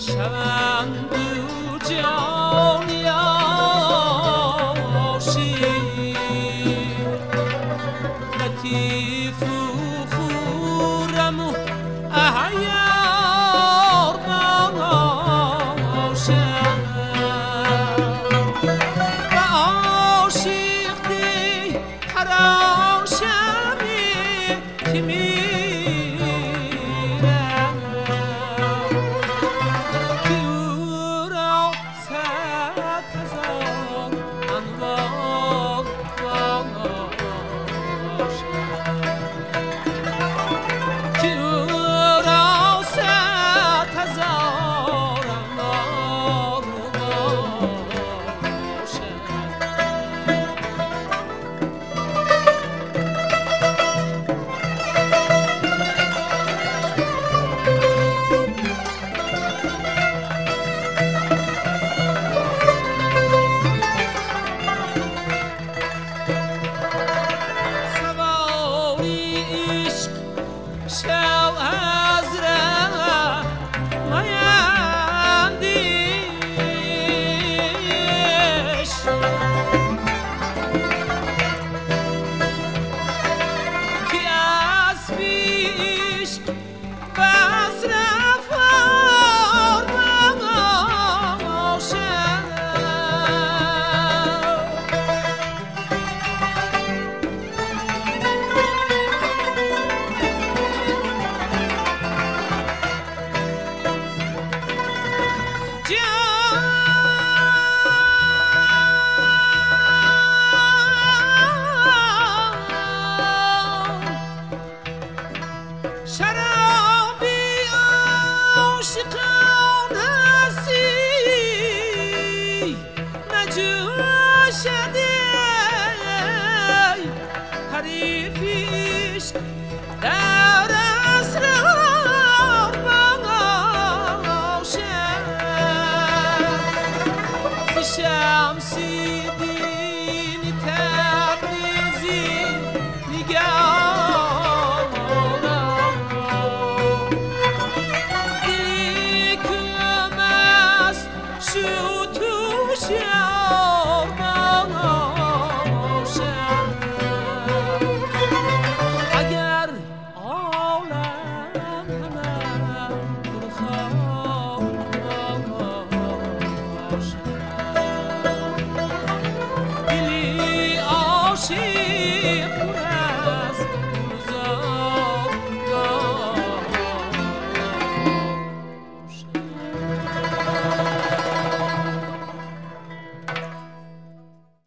شوند جانی عاشق.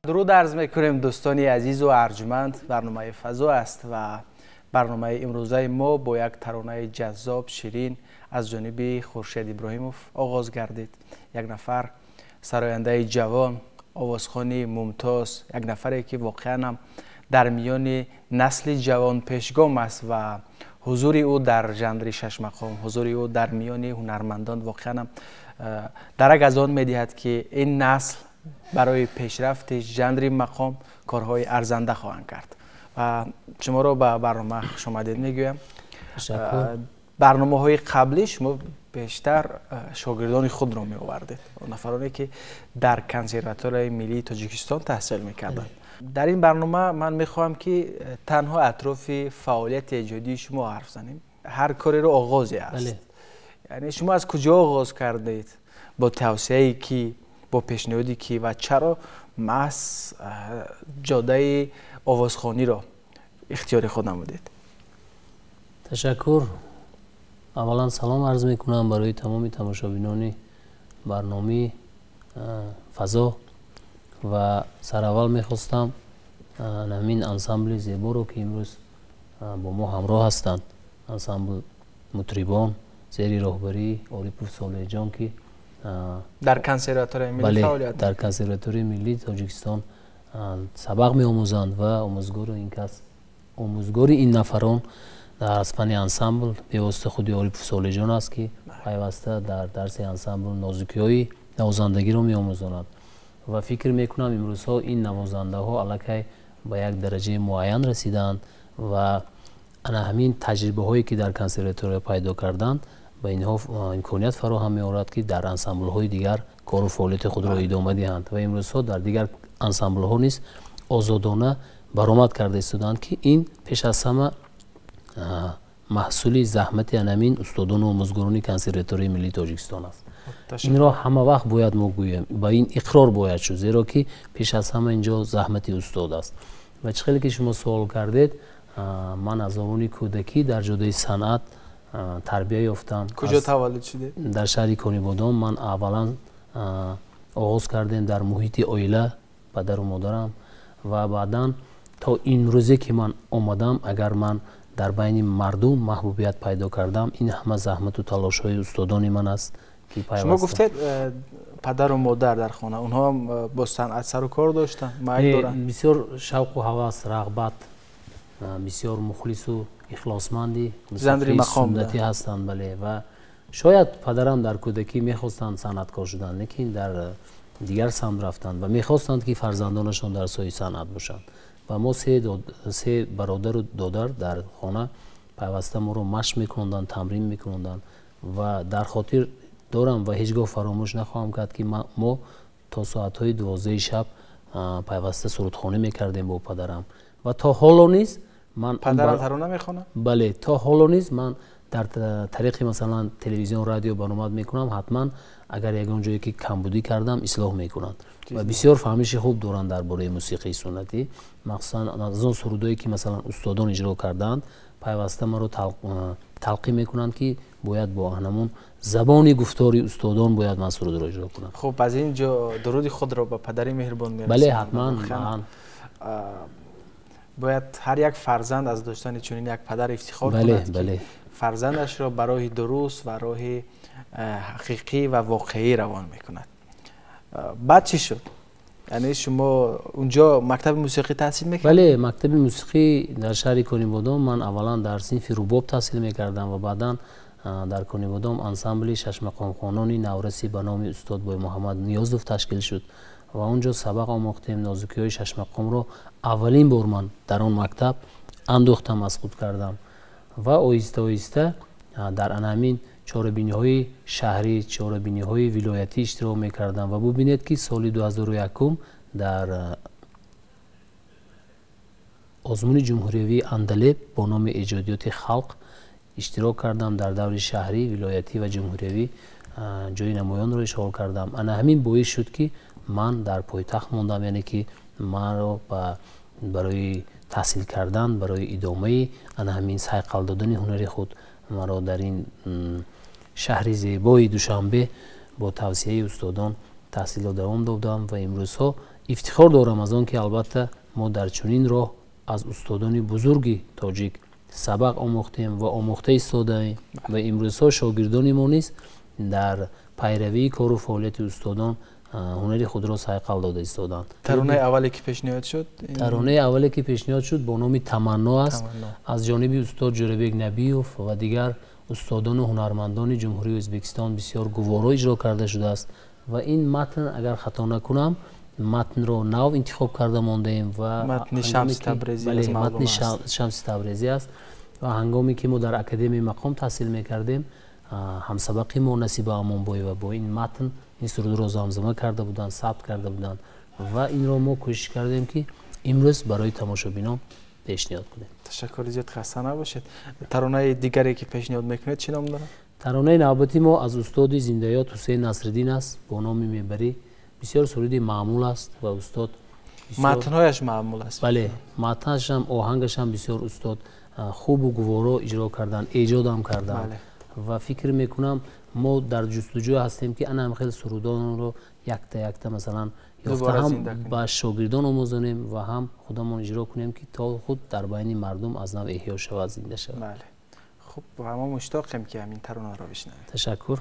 Дуруд арз мекунем, дӯстони азизу арҷманд. Барномаи «Фазо» аст ва барномаи имрӯзаи мо бо як таронаи ҷаззоб, ширин аз ҷониби Хуршед Иброҳимов оғоз гардид. Як нафар сарояндаи ҷавон, овозхони мумтоз, як нафаре, ки воқеан ҳам дар миёни насли ҷавон пешгом аст ва ҳузури ӯ дар жанри шашмақом, ҳузури ӯ дар миёни ҳунармандон воқеан ҳам дарак аз он медиҳад, ки ин насл барои пешрафти жанри мақом корҳои арзанда хоҳанд кард. Ва шуморо ба барнома хушомадед мегӯям. Барномаҳои қаблӣ шумо бештар шогирдони худро меовардед, нафароне, ки дар Консерваторияи миллии Тоҷикистон таҳсил мекарданд. Дар ин барнома ман мехоҳам, ки танҳо атрофи фаъолияти эҷодии шумо ҳарф занем. Ҳар кореро оғозе аст. Яъне шумо аз куҷо оғоз кардед, бо тавсияи кӣ, бо пешниҳоди кӣ ва чаро маҳз ҷодаи овозхониро ихтиёри худ намудед? Ташаккур. Аввалан салом арз мекунам барои тамоми тамошобинони барномаи «Фазо» ва сараввал мехостам ҳамин ансамбли зеборо, ки имрӯз бо мо ҳамроҳ ҳастанд, ансамбл «Мутрибон» зери роҳбарии Орипов Солеҳҷон, ки дар Консерваторияи миллӣ фаъолият дар Консерваторияи миллии Тоҷикистон сабақ меомӯзанд ва омӯзгори ин кас, омӯзгори ин нафарон аз фанни ансамбл бевосита худи Орипов Солеҳҷон аст, ки пайваста дар дарси ансамбл нозукиҳои навозандагиро меомӯзонад. Ва фикр мекунам, имрӯзҳо ин навозандаҳо аллакай ба як дараҷаи муайян расидаанд ва ана ҳамин таҷрибаҳое, ки дар консерватория пайдо карданд, ба инҳо имконият фароҳам меорад, ки дар ансамблҳои дигар кору фаъолияти худро идома диҳанд. Ва имрӯзҳо дар дигар ансамблҳо низ озодона баромад карда истодаанд, ки ин пеш аз ҳама маҳсули заҳмати анамин устодону омӯзгорони Консерваторияи миллии Тоҷикистон аст. Инро ҳама вақт бояд мо гӯем, ба ин иқрор бояд шуд, зеро ки пеш аз ҳама инҷо заҳмати устод аст. Ва чӣ хеле ки шумо суол кардед, ман аз овони кӯдакӣ дар ҷодаи санъат тарбия ёфтам. Куҷо таваллуд шудед? Дар шаҳри Конибодом. Ман аввалан оғоз кардем дар муҳити оила, падару модарам, ва баъдан то имрӯзе, ки ман омадам, агар ман дар байни мардум маҳбубият пайдо кардам, ин ҳама заҳмату талошҳои устодони ман аст, ки шумо гуфтед, падару модар дар хона, онҳо бо санъат сару кор доштанд, майл доранд? Бисёр шавқу ҳавас, рағбат, бисёр мухлису ихлосманди жанри мақом суннатӣ ҳастанд. Бале, ва шояд падарам дар кӯдакӣ мехостанд санъаткор шуданд, лекин дар дигар самт рафтанд ва мехостанд, ки фарзандонашон дар соҳаи санъат бошанд. Ва мо се бародару додар дар хона пайваста моро машқ мекунонданд, тамрин мекунонданд. Ва дар хотир дорам ва ҳеҷ гоҳ фаромӯш нахоҳам кард, ки мо то соатҳои 12-и шаб пайваста сурудхонӣ мекардем бо падарам. Ва то ҳоло низ ман Падарам тарона мехонад? Бале, то ҳоло низ ман дар тариқи, масалан, телевизион, радио баромад мекунам, ҳатман агар ягон ҷое ки камбудӣ кардам, ислоҳ мекунанд. Ва бисёр фаҳмиши хуб доранд дар бораи мусиқии суннатӣ, махсусан аз он сурудое, ки, масалан, устодон иҷро кардаанд. Пайваста маро талқин мекунанд, ки бояд бо ҳамон забони гуфтори устодон бояд ман сурудро иҷро кунам. Хуб, аз ин ҷо дуруди худро ба падари меҳрубон мерасонам. Бале, ҳатман. Бояд ҳар як фарзанд аз доштани чунин як падар ифтихор кунад, ки фарзандашро ба роҳи дуруст ва роҳи ҳақиқӣ ва воқеӣ равон мекунад. Баъд чӣ шуд? Яъне шумо унҷо мактаби мусиқӣ таҳсил мекардед? Бале, мактаби мусиқӣ дар шаҳри Конибодом. Ман аввалан дар синфи рубоб таҳсил мекардам ва баъдан дар Конибодом ансамбли шашмақомхонони навраси ба номи устод Боймуҳаммад Ниёзов ташкил шуд ва он ҷо сабақ омӯхтем. Нозукиҳои шашмақомро аввалин бор ман дар он мактаб андӯхтам, аз худ кардам ва оҳиста оҳиста дар ана ҳамин чорабиниҳои шаҳрӣ, чорабиниҳои вилоятӣ иштирок мекардам. Ва бубинед, ки соли 2001 дар озмуни ҷумҳуриявии «Андалеб» бо номи эҷодиёти халқ иштирок кардам. Дар даври шаҳрӣ, вилоятӣ ва ҷумҳуриявӣ ҷои намоёнро ишғол кардам. Ана ҳамин боис шуд, ки ман дар пойтахт мондам, яъне ки маро барои таҳсил кардан, барои идомаи ана ҳамин сайқал додани ҳунари худ маро дар ин шаҳри зебои Душанбе бо тавсияи устодон таҳсилро давом додам. Ва имрӯзҳо Ифтихор дорам аз он ки албатта мо дар чунин роҳ аз устодони бузурги тоҷик сабақ омӯхтем ва омӯхта истодаем ва имрӯзҳо шогирдони мо низ дар пайравии кору фаъолияти устодон ҳунари худро сайқал дода истоданд. Таронаи аввале ки пешниҳод шуд? Таронаи аввале ки пешниҳод шуд бо номи Таманно аст, аз ҷониби устод Ҷӯрабек Набиёв ва дигар устодону ҳунармандони Ҷумҳурии Ӯзбекистон бисёр гуворо иҷро карда шудааст ва ин матн, агар хато накунам, матнро нав интихоб карда мондаем ва матни Шамси Табрезӣ бале, матни Шамси Табрезӣ аст ва ҳангоме ки мо дар Академияи мақом таҳсил мекардем, ҳамсабақи мо Насиба Амонбоева бо ин матн ин сурудро замзама карда буданд, сабт карда буданд ва инро мо кӯшиш кардем ки имрӯз барои тамошобинон пешниҳод кунем. Ташаккури зиёд, хаста набошед. Таронаи дигаре ки пешниҳод мекунед чӣ ном дорад? Таронаи навбати мо аз устоди зиндаёт Ҳусейн Насриддин аст бо номи Мебарӣ. Бисёр суруди маъмул аст ва устод матнҳояш маъмул аст. Бале, матнашам, оҳангашам бисёр устод хубу гуворо иҷро карданд, эҷодам карданд ва фикр мекунам мо дар ҷустуҷӯ ҳастем ки ана ҳам хел сурудонро якта якта масалан ёфта ҳам ба шогирдон омӯзонем ва ҳам худамон иҷро кунем ки то худ дар байни мардум аз нав эҳё шавад, зинда шавад. Бале, хуб, мо муштоқем ки ҳамин таронаро бишнавем. Ташаккур.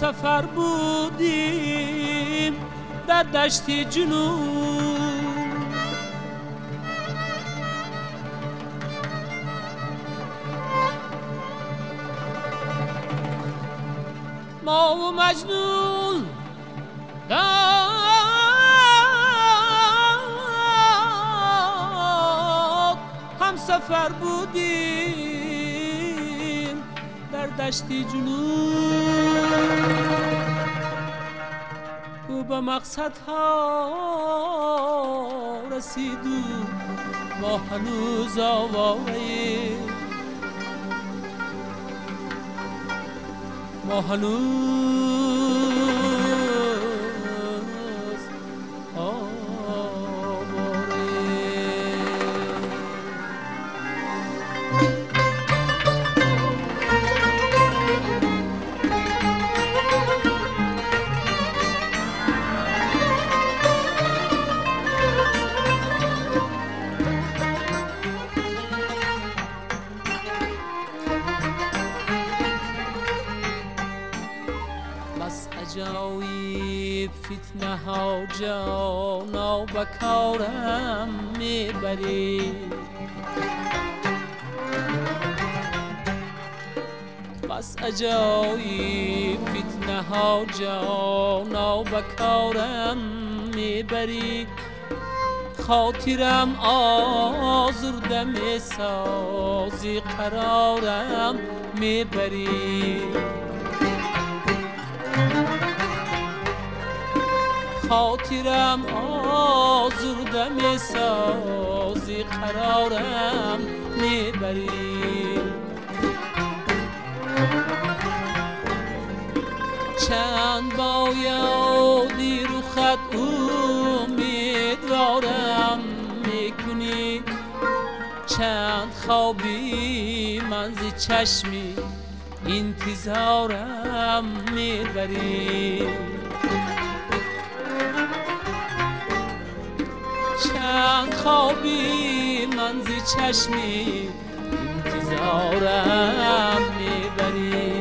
سفر بودیم در دشت جنون، ما و مجنون هم سفر بودیم در دشت جنون، او به مقصدها رسید و ما هنوز آواره، ما هنوز آواره. عجایب فتنه ها جانا به کارم میبری، بس عجایب فتنه ها جانا به کارم میبری، خاطرم آزرده میسازی قرارم میبری، خاطرم آزرده میسازی قرارم میبری. چند بایادی رو خط امیدوارم میکنی، چند خوابی من ز چشمی انتظارم میبری، چند خوابی من ز چشمی انتظارم میبری.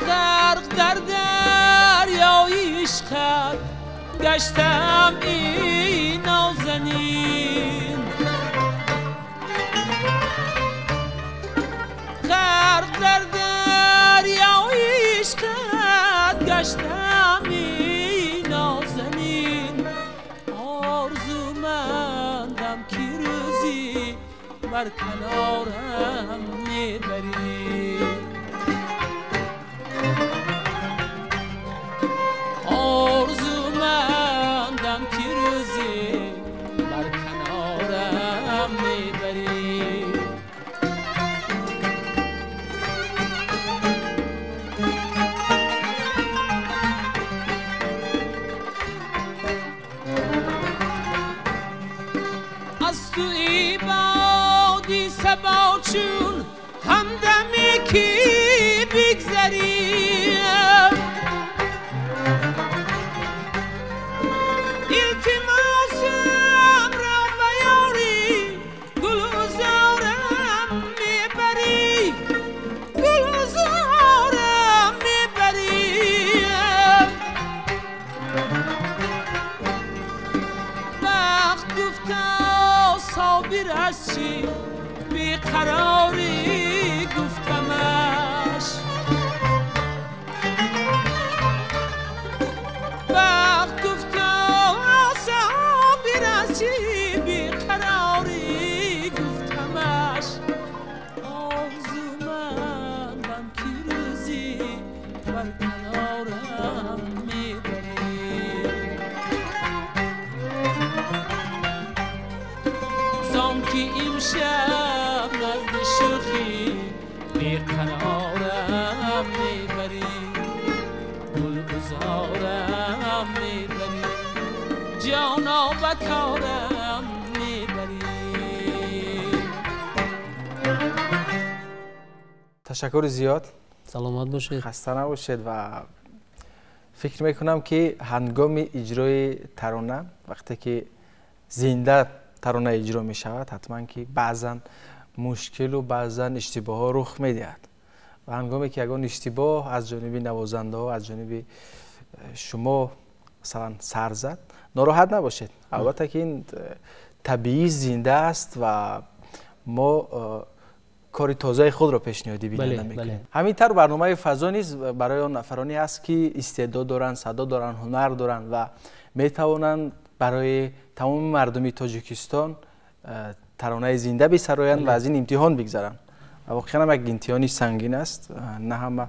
غرق در دریای عشقت گشتم ای نازنین، غرق در دریای عشقت گشتم ای نازنین، آرزومندم که روزی بر کنارم میبری. میبری التماسم را به یاری گلوزارم میبری گلوزارم میبری وقت گفتا صابر از چی بیقراری گفتمش وقت گفتا صابر از چی بیقراری گفتمش آرزومندم که روزی بر کنارم میبری زان که امشب نزد شوخی بیقرارم میبری گلعذارم میبری جانا بکارم میبری. تشکر زیاد. سلامت باشید. خسته نباشید. و فکر میکنم که هنگام اجرای ترانه وقتی که زنده ترانه اجرا می شود حتما که بعضا مشکل و بعضا اشتباه ها رخ می دهد و هنگامی که یگان اشتباه از جانب نوازنده ها از جانب شما مثلا سر زد ناراحت نباشید. البته که این طبیعی زنده است و ما کار تازه خود را پیشنهادی بیننده میکنیم. همینطور برنامه فضا نیز برای آن نفرانی است که استعداد دارند، صدا دارند، هنر دارند و میتوانند برای تمام مردمی تاجیکستان ترانه زنده بسرایند و از این امتحان بگذرند. واقعا هم یک امتحانی سنگین است. نه همه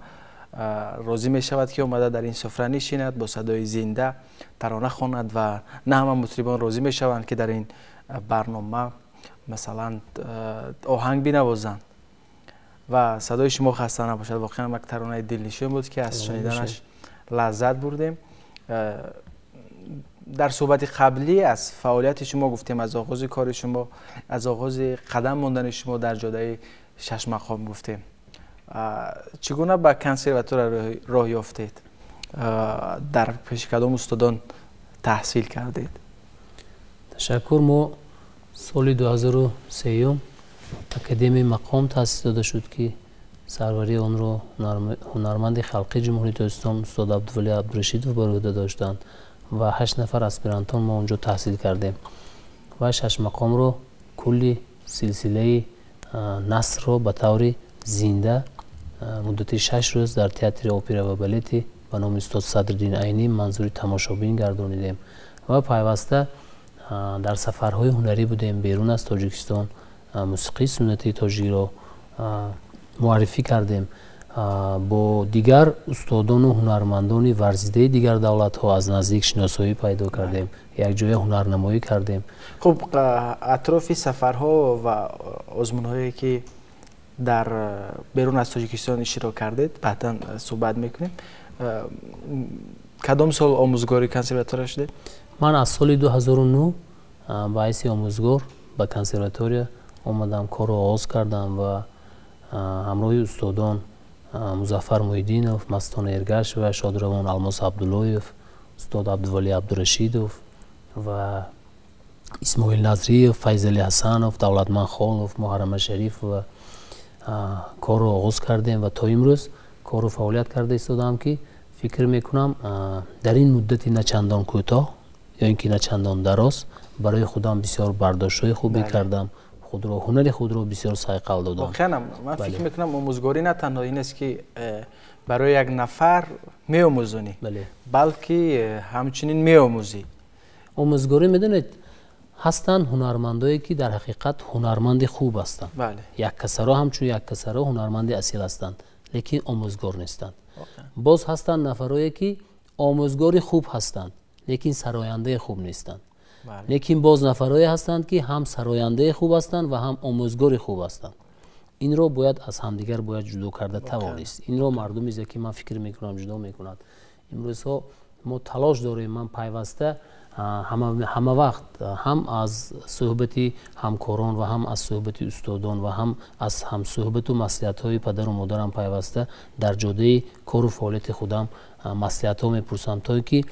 راضی می شود که آمده در این سفره نشیند با صدای زنده ترانه خواند و نه همه مطربان راضی می شوند که در این برنامه مثلا آهنگ بنوازند و صدای شما خسته نباشد. واقعا یک ترانه دلنشین بود که از شنیدنش لذت بردیم. در صحبت قبلی از فعالیت شما گفتیم، از آغاز کار شما، از آغاز قدم ماندن شما در جاده شش مقام گفتیم. چگونه به کنسرواتوار راه یافتید؟ در پیش کدام استادان تحصیل کردید؟ تشکر. ما سال 2003 اکادمی مقام تأسیس داده شد که سروری آن را هنرمند خلقی جمهوری تاجیکستان استاد عبدالولی عبدالرشیدов بر عهده داشتند و 8 نفر اسپیرانتان ما اونجا تحصیل کردیم و شش مقام رو کلی سلسله نصر رو به طور زنده مدت 6 روز در تئاتر اپرا و بالет به نام استاد صدرالدین عینی منظور تماشابین گردانیدیم و پیوسته در سفرهای هنری بودیم بیرون از تاجیکستان. موسیقی سنتی تاجیک را معرفی کردیم. با دیگر استادان و هنرمندان ورزیده دیگر دولت‌ها از نزدیک شناسایی پیدا کردیم، یک جای هنرنمایی کردیم. خب اطراف سفرها و آزمون‌هایی که در بیرون از تاجیکستان اشتراک کردید بعدا صحبت میکنیم. کدام سال آموزگاری کنسرواتوار شدید؟ من از سال 2009 به حیث آموزگار به کنسرواتوار آمدم، کار را آغاز کردم و همراه استادان مظفر محیدینов، مستان ارگش و شادروان الماس عبداللهیف، استاد عبدالولی عبدالرشیدов و اسماعیل نظریف، فیضعلی حسنов، دولتمند خالов، محرم شریف و کار را آغاز کردیم و تا امروز کار و فعالیت کرده ایستادم که فکر میکنم در این مدت نه چندان کوتاه یا اینکه نه چندان دراز برای خودم بسیار برداشت‌های خوبی کردم. خود را هنر خود را بسیار صیقل دادم. واقعا من فکر میکنم آموزگاری نه تنها این است که برای یک نفر میآموزانی، بلکه همچنین میآموزی. آموزگاری میدونید هستند هنرمندایی که در حقیقت هنرمند خوب هستند. یک کسرا همچون یک کسرا هنرمند اصیل هستند، لیکن آموزگار نیستند. باز هستند نفرایی که آموزگاری خوب هستند، لیکن سراینده خوب نیستند. لیکن باز نفرایی هستند که هم سراینده خوب هستند و هم آموزگار خوب هستند. این را باید از همدیگر باید جدا کرده توانست. این را مردم که من فکر میکنم جدا میکند. امروزها ما تلاش داریم، من پیوسته Ҳама вақт ҳам аз суҳбати ҳамкорон ва ҳам аз суҳбати устодон ва ҳам аз ҳамсуҳбату маслиҳатҳои падару модарам пайваста дар ҷодаи кору фаъолияти худам маслиҳатҳо мепурсам, то ки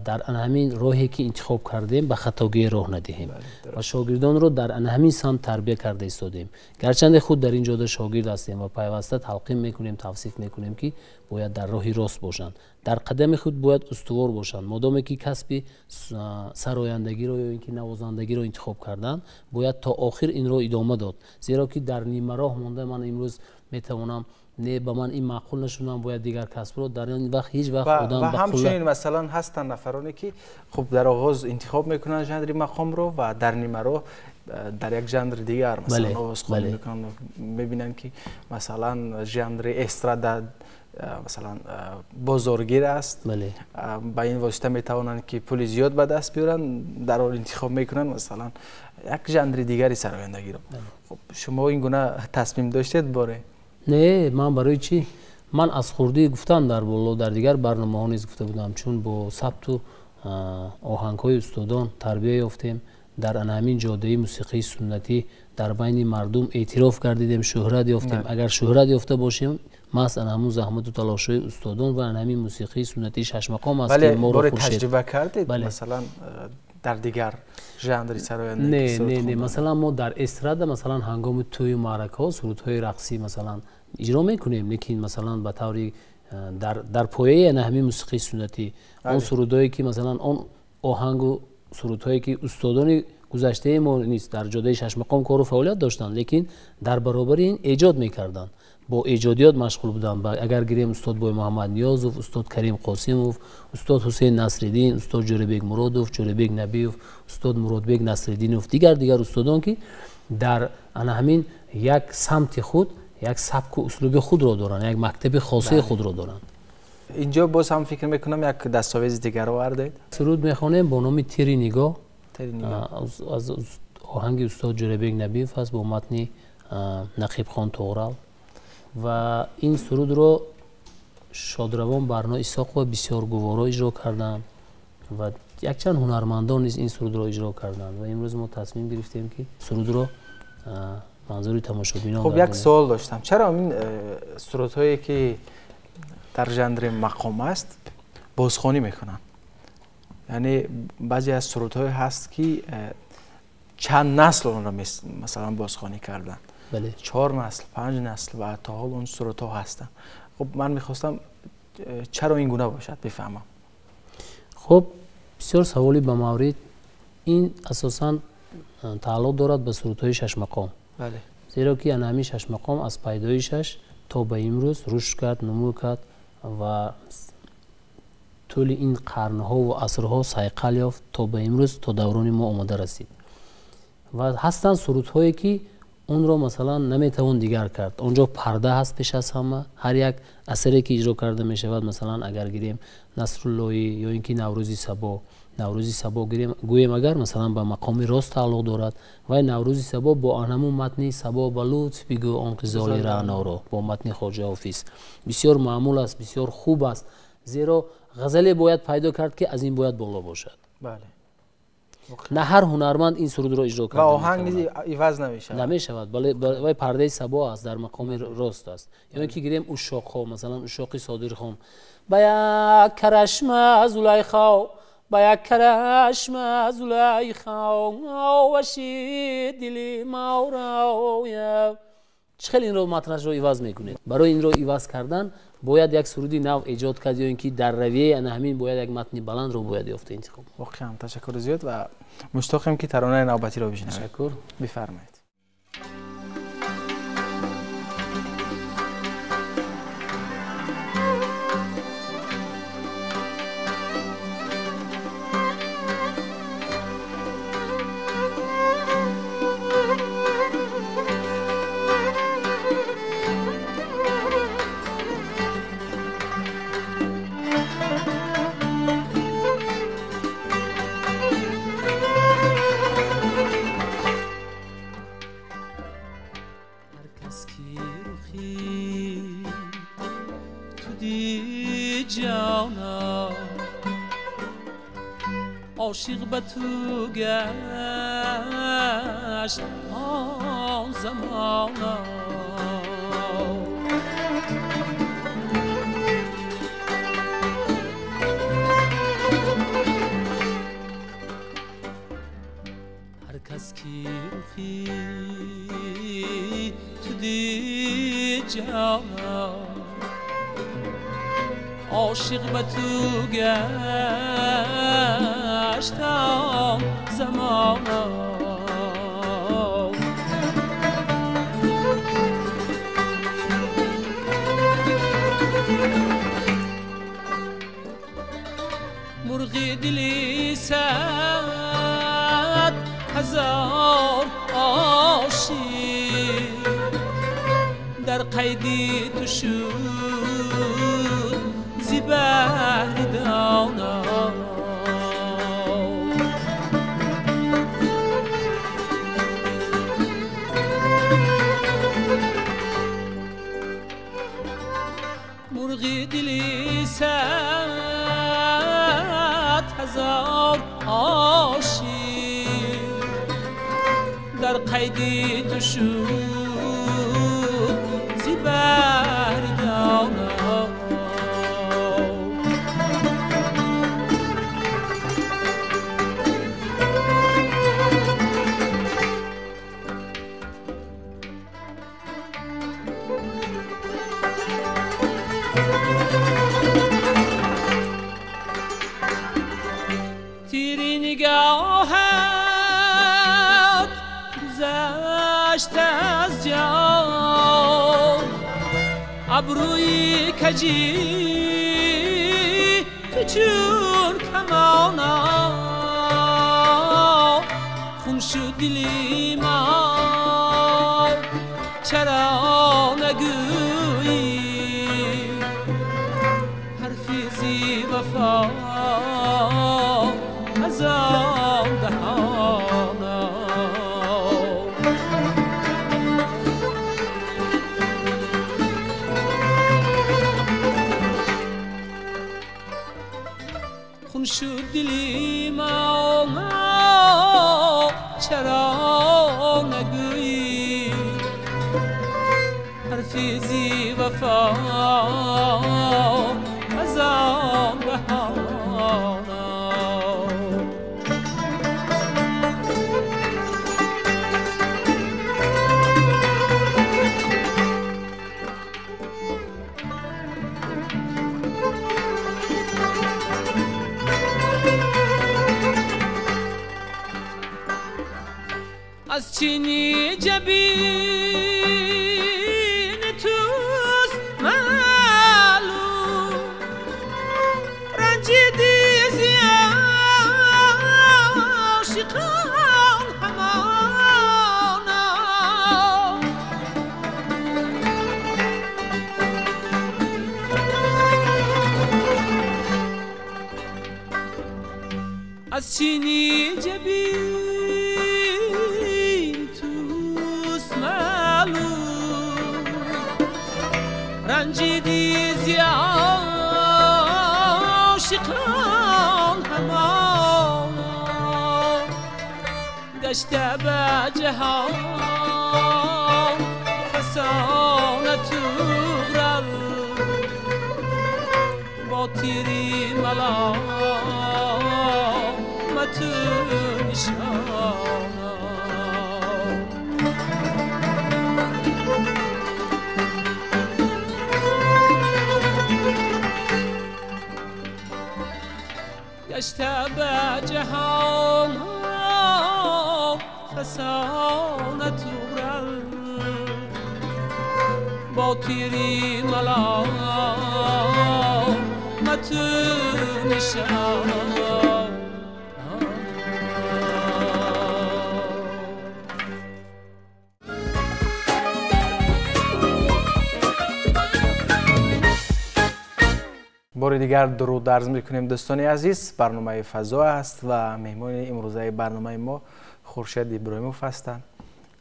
дар ҳамин роҳе ки интихоб кардем ба хатогӣ роҳ надиҳем ва шогирдонро дар ҳамин самт тарбия карда истодем. Гарчанде худ дар ин ҷода шогирд ҳастем ва пайваста талқин мекунем, тавсиф мекунем, ки бояд дар роҳи рост бошанд, дар қадами худ бояд устувор бошанд. Модоме ки касби сарояндагиро ё ин ки навозандагиро интихоб карданд, бояд то охир инро идома дод, зеро ки дар нимароҳ монда ман имрӯз метавонам не, ба ман ин маъқул нашудам, бояд дигар касбро дар ин вақт ҳеҷ вақт одам ва ҳамчунин масалан ҳастанд нафароне ки хуб дар оғоз интихоб мекунанд жанри мақомро ва дар нимароҳ дар як жанри дигар масалан овозхонӣ мекунанд, мебинанд ки масалан жанри эстрада масалан бозоргир аст, ба ин восита метавонанд ки пули зиёд ба даст биёранд, дар ҳол интихоб мекунанд масалан як жанри дигари сарояндагиро. Хуб, шумо ин гуна тасмим доштед боре? Не, ман барои чӣ? Ман аз хурдӣ гуфтам дар боло, дар дигар барномаҳо низ гуфта будам, чун бо сабту оҳангҳои устодон тарбия ёфтем, дар ҳамин ҷодаи мусиқии суннатӣ дар байни мардум эътироф гардидем, шӯҳрат ёфтем. Агар шӯҳрат ёфта бошем, маҳз ана ҳамун заҳмату талошҳои устодон ва ана ҳамин мусиқии суннатии шашмақом аст ки моро хуршед. Таҷриба кардед масалан дар дигар жанри сарояндагӣ? Не, не, не, масалан мо дар эстрада масалан ҳангоми тӯю маъракаҳо сурудҳои рақсӣ масалан иҷро мекунем, лекин масалан ба таври дар пояи ана ҳамин мусиқии суннатӣ он сурудҳое ки масалан он оҳангу сурудҳое ки устодони гузаштаи мо низ дар ҷодаи шашмақом кору фаъолият доштанд, лекин дар баробари ин эҷод мекарданд, бо эҷодиёт машғул буданд. Агар гирем устод Бой Муҳаммад Ниёзов, устод Карим Қосимов, устод Ҳусейн Насриддин, устод Ҷӯрабек Муродов, Ҷӯрабек Набиев, устод Муродбек Насриддинов, дигар устодон ки дар ана ҳамин як самти худ як сабку услуби худро доранд, як мактаби хосаи худро доранд. Инҷо боз ҳам фикр мекунам як дастовези дигар овардед. Суруд мехонем бо номи Тири нигоҳ, аз оҳанги устод Ҷӯрабек Набиев аст бо матни Нақибхон Тоғрал ва ин сурудро шодравон Барно Исоқова бисёр гуворо иҷро карданд ва якчанд ҳунармандон низ ин сурудро иҷро карданд ва имрӯз мо тасмим гирифтем ки сурудро манзури тамошобинон. Хуб, як суол доштам, чаро ин сурудҳое ки дар жанри мақом аст бозхонӣ мекунанд? Яъне баъзе аз сурудҳое ҳаст ки чанд насл онро масалан бозхонӣ карданд, 4 насл, 5 насл ва то ҳол он сурудҳо ҳастанд. Хуб, ман мехостам чаро ин гуна бошад бифаҳмам. Хуб, бисёр саволи ба маврид. Ин асосан тааллуқ дорад ба сурудҳои шашмақом, зеро ки ана ҳамин шашмақом аз пайдоишаш то ба имрӯз рушд кард, нумӯ кард ва тӯли ин қарнҳо ва асрҳо сайқал ёфт то ба имрӯз, то даврони мо омода расид. Ва ҳастанд сурудҳое ки онро масалан наметавон дигар кард. Онҷо парда ҳаст пеш аз ҳама. Ҳар як асаре ки иҷро карда мешавад, масалан агар гирем Насруллоӣ ё ин ки Наврӯзи Сабо, Наврӯзи Сабо гирем, гӯем агар масалан ба мақоми рост тааллуқ дорад, вай Наврӯзи Сабо бо анҳамун матни Сабо ба лутф бигӯ он қизоли раъноро бо матни Хоҷа Ҳофиз бисёр маъмул аст, бисёр хуб аст, зеро ғазале бояд пайдо кард ки аз ин бояд боло бошад. На ҳар ҳунарманд ин сурудро иҷро карда ва оҳанг низ иваз намешавад. Намешавад, бале, вай пардаи Сабо аст, дар мақоми рост аст. Ё ин ки гирем ушшоқҳо, масалан ушшоқи Содирхон, ба як карашма Зулайхо, ба як карашма Зулайхо, ваши дили мавроя. Чӣ хел инро матнашро иваз мекунед? Барои инро иваз кардан бояд як суруди нав эҷод кард ё ин ки дар равияи ана ҳамин бояд як матни баландро бояд ёфта интихоб. Воқеан ташаккури зиёд ва муштоқем ки таронаи навбатиро бишнавем. Ташаккур. Бифармоед. عاشق به تو گشت آن زمانا. هر کس کی رخی تو دید جانا، عاشق به تو گشت آن زمانا. مرغ دلی 100,000 عاشق در قید تو شد زی بهر دانا. مرغ دلی 100,000 عاشق در قید تو شد زی بهر دانا. تیر نگاهت گذشت از جان، ابروی کجی تو چون کمانا. خون شد دل ما چرا نگویی حرفی زی وفا از آن دهانا. خون شد دل ما چرا نگویی حرفی زی وفا از آن دهانا. از چینی جبین توست معلوم، رنجیدی زی عاشقان همانا. از چینی جبین رنجیدی زی عاشقان همانا. گشته به جهان فسانه طغرل، با تیری ملامت نشانا. گشته به جهان فسانه طغرل، با تیری ملامت نشانا. بار دیگر درود عرض میکنیم دوستان عزیز. برنامه فضا است و مهمان امروزه برنامه ما خورشید ابراهیموف هستند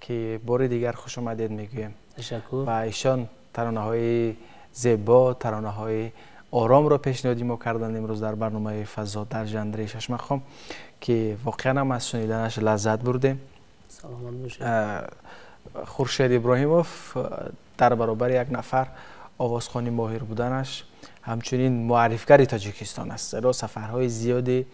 که بار دیگر خوش آمدید میگوییم. تشکر. و ایشان ترانه های زیبا، ترانه های оромро пешниҳоди мо карданд имрӯз дар барномаи фазо дар жанри шашмақом, ки воқеан ҳам аз шуниданаш лаззат бурдем. Саломат бошед. Хуршед Иброҳимов дар баробари як нафар овозхони моҳир буданаш ҳамчунин муаррифгари Тоҷикистон аст, зеро сафарҳои зиёди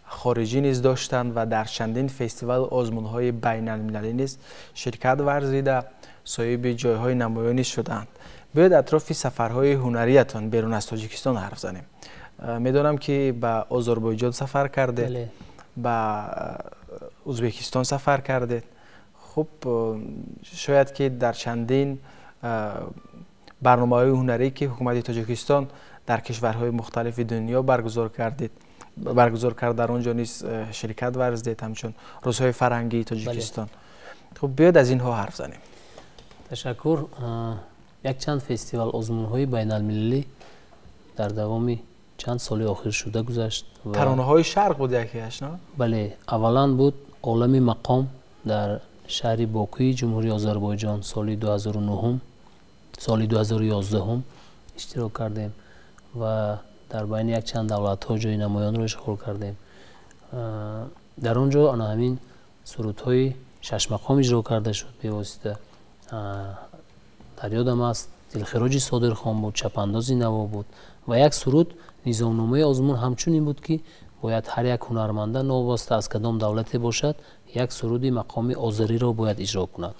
хориҷӣ низ доштанд ва дар чандин фестивалу озмунҳои байналмилалӣ низ ширкат варзида, соҳиби ҷойҳои намоёнӣ шуданд. Биёед атрофи сафарҳои ҳунариятон берун аз Тоҷикистон ҳарф занем. Медонам, ки ба Озарбойҷон сафар кардед, ба Ӯзбекистон сафар кардед. Хуб, шояд ки дар чандин барномаҳои ҳунарӣ, ки ҳукумати Тоҷикистон дар кишварҳои мухталифи дунё баргузор кард, дар он ҷо низ ширкат варзидед, ҳамчун рӯзҳои фарҳангии Тоҷикистон. Хуб, биёед аз инҳо ҳарф занем. Ташаккур. Якчанд фестивал, озмунҳои байналмилалӣ дар давоми чанд соли охир шуда гузашт. Таронаҳои шарқ буд якеаш, на? Бале, аввалан буд олами мақом дар шаҳри Бокуи Ҷумҳурии Озарбойҷон, соли 2009, соли 2011 иштирок кардем ва дар байни якчанд давлатҳо ҷои намоёнро ишғол кардем. Дар он ҷо ана ҳамин сурудҳои шашмақом иҷро карда шуд бевосита. Дар ёдам аст, Дилхироҷи Содирхон буд, Чапандози наво буд ва як суруд. Низомномаи озмун ҳамчунин буд, ки бояд ҳар як ҳунарманда, новобаста аз кадом давлате бошад, як суруди мақоми озариро бояд иҷро кунад.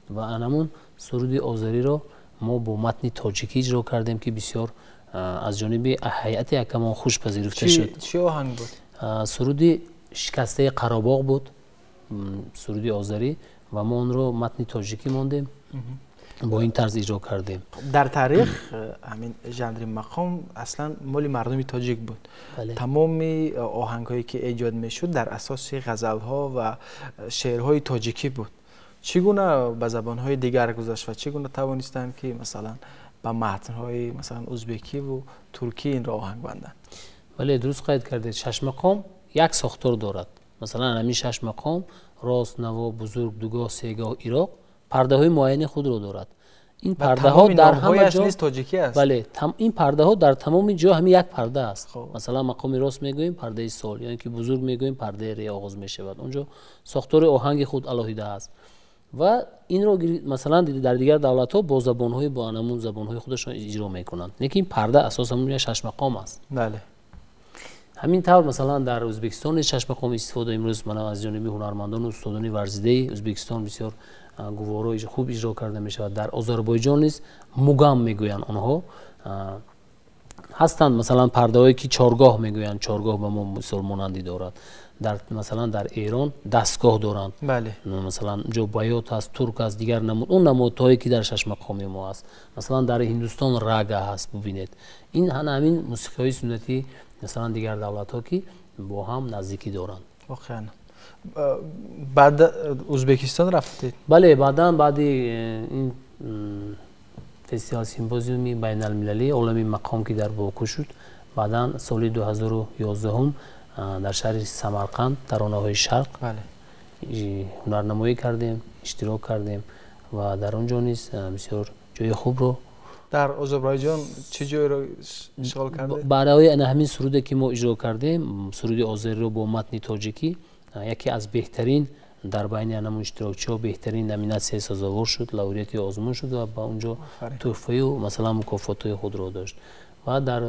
Ва анамун суруди озариро мо бо матни тоҷикӣ иҷро кардем, ки бисёр аз ҷониби ҳайати ҳакамон хуш пазируфта шуд. Чӣ оҳанг буд? Суруди Шикастаи Қаробоғ буд, суруди озарӣ, ва мо онро матни тоҷикӣ мондем, бо ин тарз иҷро кардем. Дар таърих ҳамин жанри мақом аслан моли мардуми тоҷик буд. Тамоми оҳангҳое ки эҷод мешуд, дар асоси ғазалҳо ва шеърҳои тоҷикӣ буд. Чӣ гуна ба забонҳои дигар гузашт ва чӣ гуна тавонистанд, ки масалан ба матнҳои масалан узбекиву туркӣ инро оҳанг банданд? Бале, дуруст қайд кардед. Шашмақом як сохтор дорад. Масалан, ҳамин шаш мақом: рост, наво, бузург, дугоҳ, сегоҳ, ироқ, пардаҳои муайяни худро дорад. Ин пардаҳо дар ҳама ҷо тоҷикӣ аст. Бале, ин пардаҳо дар тамоми ҷо ҳамин як парда аст. Масалан, мақоми рост мегӯем, пардаи сол, ё ин ки бузург мегӯем, пардаи ре оғоз мешавад. Он ҷо сохтори оҳанги худ алоҳида аст ва инро масалан дар дигар давлатҳо бо забонҳои, бо анамун забонҳои худашон иҷро мекунанд, лекин парда асосан шашмақом аст. Ҳамин тавр, масалан, дар Ӯзбекистон низ шашмақом истифода имрӯз мана аз ҷониби ҳунармандону устодони варзидаи Ӯзбекистон бисёр гуворо, хуб иҷро карда мешавад. Дар Озарбойҷон низ мугам мегӯянд онҳо. Ҳастанд, масалан, пардаҳое ки чоргоҳ мегӯянд, чоргоҳ ба мо мисол монандӣ дорад. Дар масалан дар Эрон дастгоҳ доранд, масалан ҷо баят аст, турк аст, дигар намуд, он намудҳое ки дар шашмақоми мо аст. Масалан, дар Ҳиндустон рага ҳаст. Бубинед, ин ҳамин мусиқиҳои суннатии масалан дигар давлатҳо, ки бо ҳам наздикӣ доранд. Воқеан. Баъд Ӯзбекистон рафтед? Бале, баъдан, баъди ин фестивал симпозиуми байналмилалии олами мақом, ки дар Боку шуд, баъдан соли 2011 дар шаҳри Самарқанд Таронаҳои шарқ ҳунарнамоӣ кардем, иштирок кардем ва дар он ҷо низ бисёр ҷои хубро. Дар Озарбойҷон чӣ ҷойро ишғол кардед? Барои ана ҳамин суруде ки мо иҷро кардем, суруди озариро бо матни тоҷикӣ, яке аз беҳтарин дар байни анамун иштирокчиҳо беҳтарин номинатсияи сазовор шуд, лауреати озмун шуд ва ба он ҷо тӯҳфаю масалан мукофотҳои худро дошт. Ва дар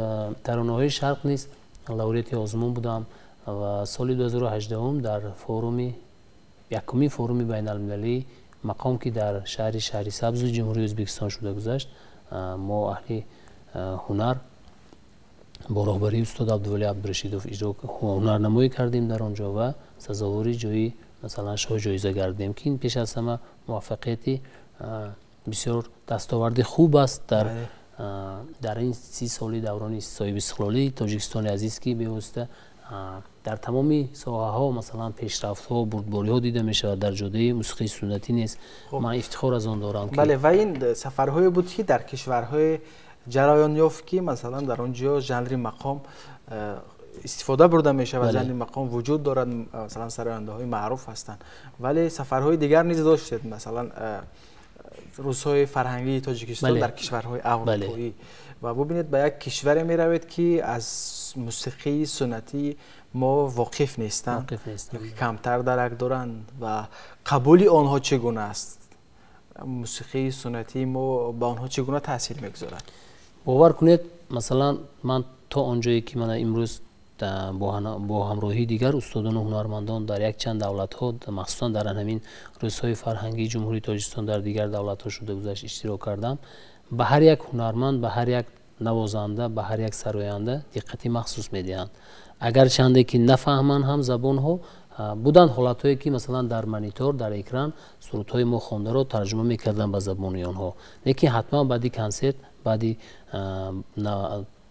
Таронаҳои шарқ низ лауреати озмун будам ва соли 2018 дар форуми, якумин форуми байналмилалии мақом, ки дар шаҳри Шаҳрисабзу Ҷумҳурии Ӯзбекистон шуда гузашт, мо аҳли ҳунар бо роҳбарии устод Абдувалӣ Абдурашидов иҷро ҳунарнамоӣ кардем дар он ҷо ва сазовори ҷои масалан шоҳ ҷоиза гардидем, ки ин пеш аз ҳама муваффақияти бисёр дастоварди хуб аст дар ин 30 соли даврони соҳибистиқлолии Тоҷикистони азиз, ки бевосита дар тамоми соҳаҳо масалан пешрафтҳо, бурдбориҳо дида мешавад. Дар ҷодаи мусиқии суннатӣ низ ман ифтихор аз он дорам. Бале, ва ин сафарҳое буд, ки дар кишварҳое ҷараён ёфт, ки масалан дар он ҷо жанри мақом истифода бурда мешавад, жанри мақом вуҷуд дорад, масалан сарояндаҳои маъруф ҳастанд. Вале сафарҳои дигар низ доштед, масалан рӯзҳои фарҳангии Тоҷикистон дар кишварҳои аврупоӣ ва бубинед, ба як кишваре меравед, ки аз мусиқии суннатии мо воқиф нестанд, камтар дарак доранд ва қабули онҳо чӣ гуна аст? Мусиқии суннатии мо ба онҳо чӣ гуна таъсир мегузорад? Бовар кунед, масалан, ман то он ҷое ки ман имрӯз бо ҳамроҳии дигар устодону ҳунармандон дар якчанд давлатҳо, махсусан дар ҳамин рӯзҳои фарҳангии Ҷумҳурии Тоҷикистон дар дигар давлатҳо шуда гузашт иштирок кардам, ба ҳар як ҳунарманд, ба ҳар як навозанда, ба ҳар як сароянда диққати махсус медиҳанд. Агарчанде ки нафаҳманд ҳам забонҳо, буданд ҳолатҳое ки масалан дар монитор, дар экран сурудҳои мо хондаро тарҷума мекарданд ба забони онҳо, лекин ҳатман баъди консерт, баъди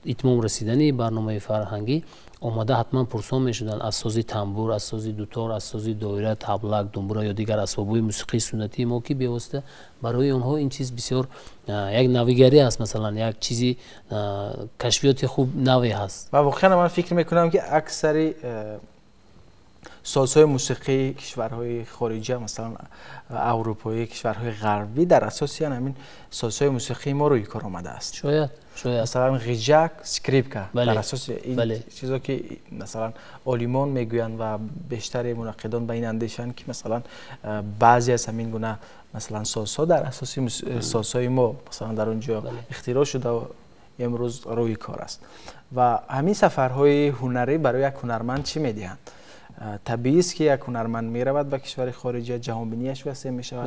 итмом расидани барномаи фарҳангӣ омада ҳатман пурсон мешуданд аз сози тамбур, аз сози дутор, аз сози доира, таблак, думбура ё дигар асбобҳои мусиқии суннатии мо, ки бевосита барои онҳо ин чиз бисёр як навигарӣ аст, масалан як чизи кашфиёти хуб наве ҳаст. Ва воқеан ман фикр мекунам, ки аксари созҳои мусиқии кишварҳои хориҷа, масалан аврупоӣ, кишварҳои ғарбӣ дар асоси ҳамин созҳои мусиқии мо рӯи кор омадааст. Шояд, шояд. Масалан ғиҷак, скрипка дар асоси ин чизо ки масалан олимон мегӯянд ва бештари мунаққидон ба ин андешанд, ки масалан баъзе аз ҳамин гуна масалан созҳо дар асоси созҳои мо масалан дар он ҷо ихтироъ шуда имрӯз рӯи кор аст. Ва ҳамин сафарҳои ҳунарӣ барои як ҳунарманд чӣ медиҳанд? Табиист, ки як ҳунарманд меравад ба кишвари хориҷа, ҷаҳонбинияш васеъ мешавад,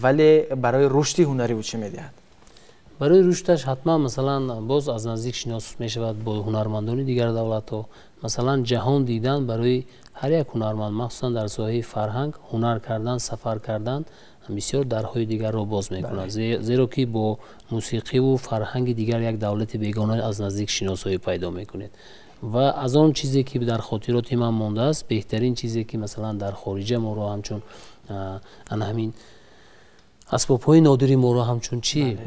вале барои рушди ҳунарӣ ӯ чӣ медиҳад? Барои рушдаш ҳатман масалан боз аз наздик шинос мешавад бо ҳунармандони дигар давлатҳо. Масалан ҷаҳон дидан барои ҳар як ҳунарманд, махсусан дар соҳаи фарҳанг, ҳунар кардан, сафар кардан бисёр дарҳои дигарро боз мекунад, зеро ки бо мусиқиву фарҳанги дигар як давлати бегона аз наздик шиносоӣ пайдо мекунед. Ва аз он чизе ки дар хотироти ман мондааст, беҳтарин чизе ки масалан дар хориҷа моро ҳамчун ана ҳамин асбобҳои нодири моро ҳамчун чӣ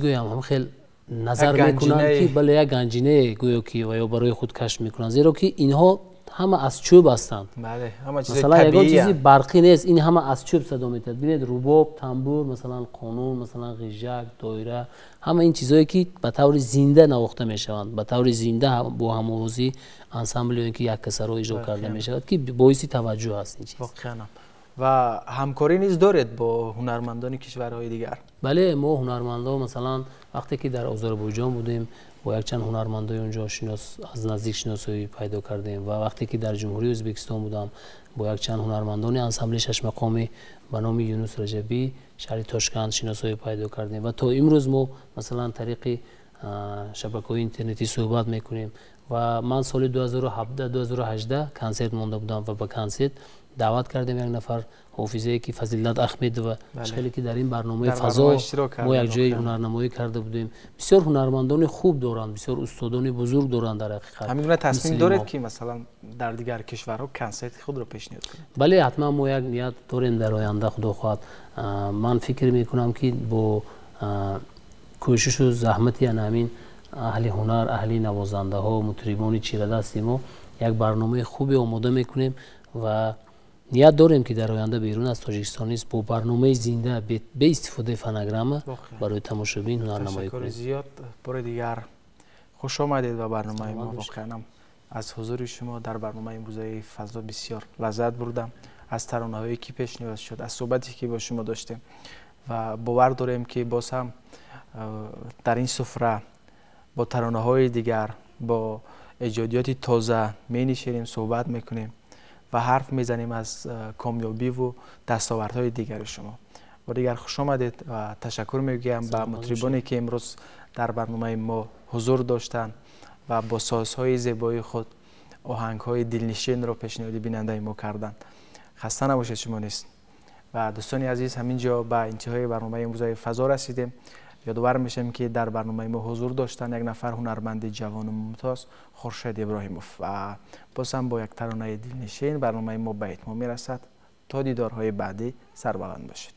гӯям, ҳам хел назар мекунанд, ки бале, як ганҷинае гӯё ки ва ё барои худ кашф мекунанд, зеро ки инҳо ҳама аз чӯб ҳастанд. Масалан ягон чизи барқӣ нест, ин ҳама аз чӯб садо метиҳад. Бинед, рубоб, тамбур, масалан қонун, масалан ғижак, доира, ҳама ин чизҳое ки ба таври зинда навохта мешаванд, ба таври зинда бо ҳамовозӣ ансамбл ё ин ки яккасаро иҷро карда мешавад, ки боиси таваҷҷӯҳ аст ин чиз. Воқеан. Ва ҳамкорӣ низ доред бо ҳунармандони кишварҳои дигар? Бале, мо ҳунармандо масалан вақте ки дар Озарбойҷон будем, бо якчанд ҳунармандои онҷо аз наздик шиносоӣ пайдо кардем ва вақте ки дар Ҷумҳурии Ӯзбекистон будам, бо якчанд ҳунармандони ансамбли шашмақомӣ ба номи Юнус Раҷабӣ шаҳри Тошканд шиносоӣ пайдо кардем ва то имрӯз мо масалан тариқи шабакаҳои интернетӣ суҳбат мекунем. Ва ман соли 2017-2018 консерт монда будам ва ба консерт даъват кардем як нафар ҳофизае ки Фазилат Ахмедова, хеле ки дар ин барномаи фазо мо якҷоя ҳунарнамоӣ карда будем. Бисёр ҳунармандони хуб доранд, бисёр устодони бузург доранд дар ҳақиқат. Ҳамин гуна тасмим доред, ки масалан дар дигар кишварҳо консерти худро пешниҳод кунед? Бале, ҳатман мо як ният дорем дар оянда, худо хоҳад. Ман фикр мекунам, ки бо кӯшишу заҳмати ана ҳамин аҳли ҳунар, аҳли навозандаҳо, мутрибони чирадасти мо як барномаи хубе омода мекунем ва ният дорем, ки дар оянда берун аз Тоҷикистон низ бо барномаи зинда бе истифодаи фонограмма барои тамошобин ҳунарнамоӣ кунем. Ташаккури зиёд. Бори дигар хуш омадед ба барномаи мо. Воқеан аз ҳузури шумо дар барномаи имрӯзаи фазо бисёр лаззат бурдам, аз таронаҳое ки пешниҳод шуд, аз суҳбате ки бо шумо доштем ва бовар дорем, ки боз ҳам дар ин суфра бо таронаҳои дигар, бо эҷодиёти тоза менишинем, суҳбат мекунем ва ҳарф мезанем аз комёбиву дастовардҳои дигари шумо. Бо дигар хуш омадед ва ташаккур мегӯям ба мутрибоне, ки имрӯз дар барномаи мо ҳузур доштанд ва бо созҳои зебои худ оҳангҳои дилнишинро пешниҳоди бинандаи мо карданд. Хаста набошед шумо низ. Ва дӯстони азиз, ҳамин ҷо ба интиҳои барномаи имрӯзаи фазо расидем. Ёдовар мешавем, ки дар барномаи мо ҳузур доштанд як нафар ҳунарманди ҷавону мумтоз Хуршед Иброҳимов ва боз ҳам бо як таронаи дилнишин барномаи мо ба итмом мерасад. То дидорҳои баъдӣ сарбаланд бошед.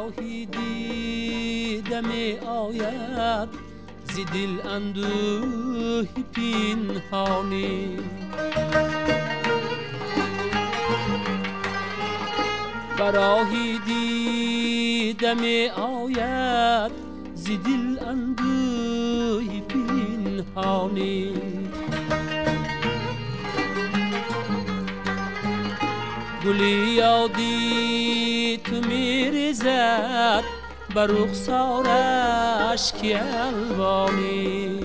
براهی دیده می آید ز دل اندوه پنهانی براهی دیده می آید ز دل اندوه پنهانی گلی یادی تو میریزد بر رخسار اشک الوانی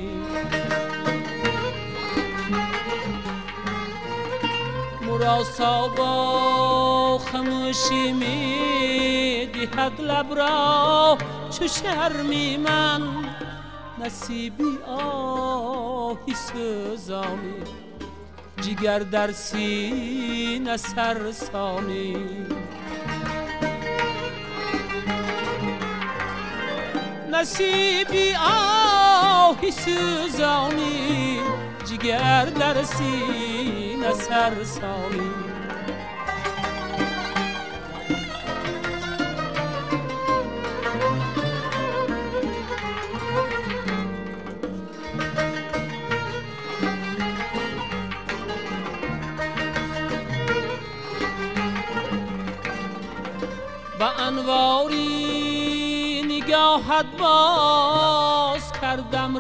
مراسا با خاموشی میدهد لب را چو شرمی من نصیبی آهی سوزانی جگر در سینه سرسانی نصیبی آهی سوزانی جگر در سینه سرسانی با انواری نگاهت باز کردم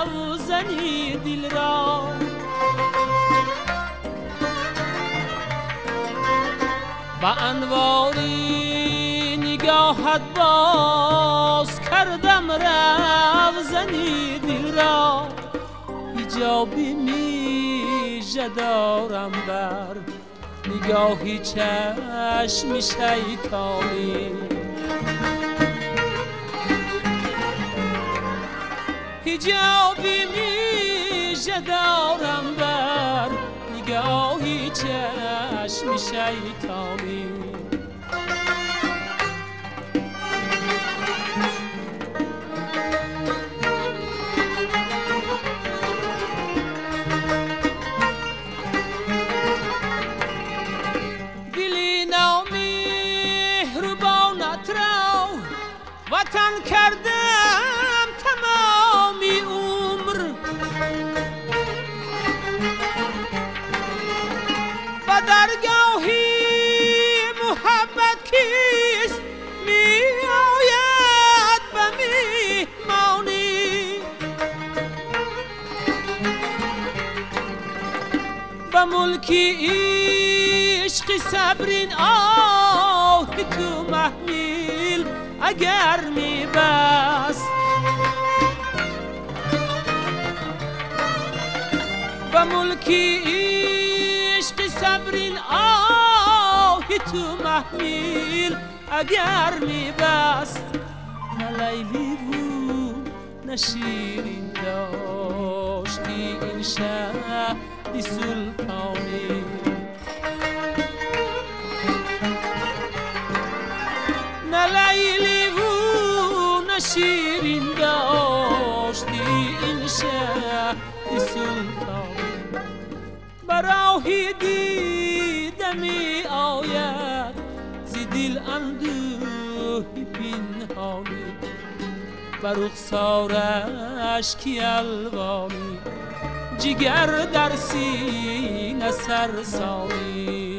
روزنی دل را با انواری نگاهت باز کردم روزنی دل را حجابی میژه دارم بر نگاهی چشم شیطانی حجابی میژه دارم بر نگاهی چشم شیطانی وطن کردم تمامی عمر و درگاهی محبت کیست می آید به میهمانی به ملکی عشق صبرین آه تو محمیل اگر می بست به ملکی عشق صبرین آه تو محمیل اگر می بست نه لیلی و نه شیرین داشتی این شهر سلطانی نه لیلی و نه شیرین داشتی این شهر سلطانی براهی دیده می آید ز دل اندوه پنهانی بر رخسار اشک الوانی جگر در سینه سرسانی